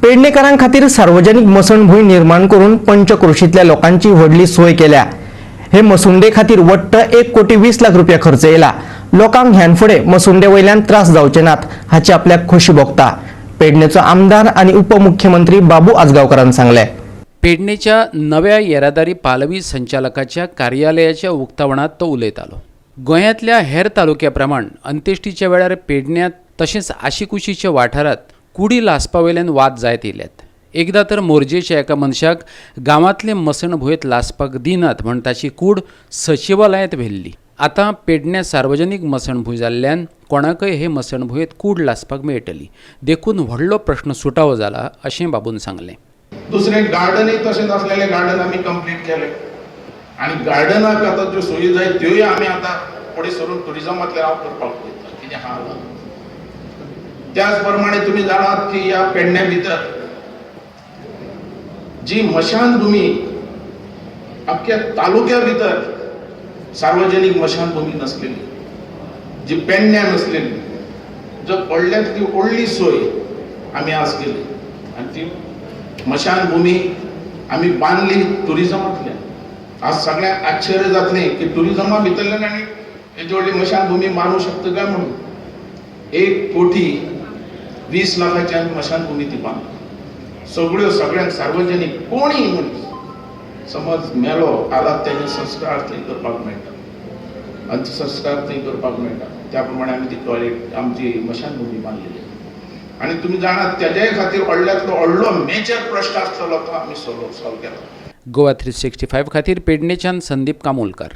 पेडणेकारां खातीर सार्वजनिक मसणभूंय निर्माण करून पंचक्रोशींतल्या लोकांची व्हडली सोय केल्या. हे मसुंडे खातीर वट्ट 1 कोटी 20 लाख रुपया खर्च येयला. लोकांक ह्यान फुडें मसुंडे वयल्यान त्रास जावचे नात हाची आपल्याक खोशी भोगता, पेडणेचो आमदार आनी उपमुख्यमंत्री बाबू आजगांवकारान सांगलें. पेडणेच्या नव्या येरादारी पालवी संचालकाच्या कार्यालयाच्या उक्तावणात तो उलयतालो. गोंयांतल्या हेर तालुक्या प्रमाण अंत्येष्टीच्या वेळार पेडण्यांत तशेंच आशिकुशीच्या वाठारांत कुडी लासपा वयल्यान वाद जायत येयल्यात. एकदां तर मोरजेच्या एका मनशाक गांवांतले मसणभुंयेंत लासपाक दिनात म्हण ताची कूड सचिवालयांत व्हेल्ली. आतां पेडण्यां सार्वजनीक मसणभूंय जाल्ल्यान कोणाकय हे मसणभुंयेंत कूड लासपाक मेळटली, देखून व्हडलो प्रश्न सुटावो जाला अशें बाबून सांगलें. दुसरें गार्डनूय तशेंच आसलेलें. गार्डन आमी कंप्लीट केलें आनी गार्डनाक आतां ज्यो सोयी जाय त्योय आमी आतां फुडें सरून टुरिजमांतल्यान हांव करपाक पळयता कितें आहा. त्याच प्रमाणे तुमी जाणात की ह्या पेडण्या भितर जी मशानभुमी, अख्ख्या तालुक्या भितर सार्वजनिक मशानभुमी नसलेली, जी पेडण्या नसलेली, जो व्हडल्यांतली व्हडली सोय आमी आज केली आनी ती मशानभुमी आमी बांदली टुरिजमांतल्यान. आज सगळ्यांक आश्चर्य जातलें की टुरिजमा भितरल्यान आनी येदी व्हडली मशानभुमी बांदूंक शकता काय म्हणून. 1 कोटी 20 लाखाची आमी मशानभुमी ती बांदली. सगळ्यो सगळ्यांक सार्वजनीक, कोणीय मनीस समज मेलो आलात, तेजे संस्कार थंय करपाक मेळटा, अंत्यसंस्कार थंय करपाक मेळटा. त्या प्रमाणे आमी ती टॉयलेट, आमची मशानभुमी बांदलेली. आनी तुमी जाणात, तेज्याय खातीर व्हडल्यांतलो व्हडलो मेजर प्रश्न आसतलो तो आमी सोल्व केला. गोवा 365 खातीर पेडणेच्यान संदीप कामोलकर.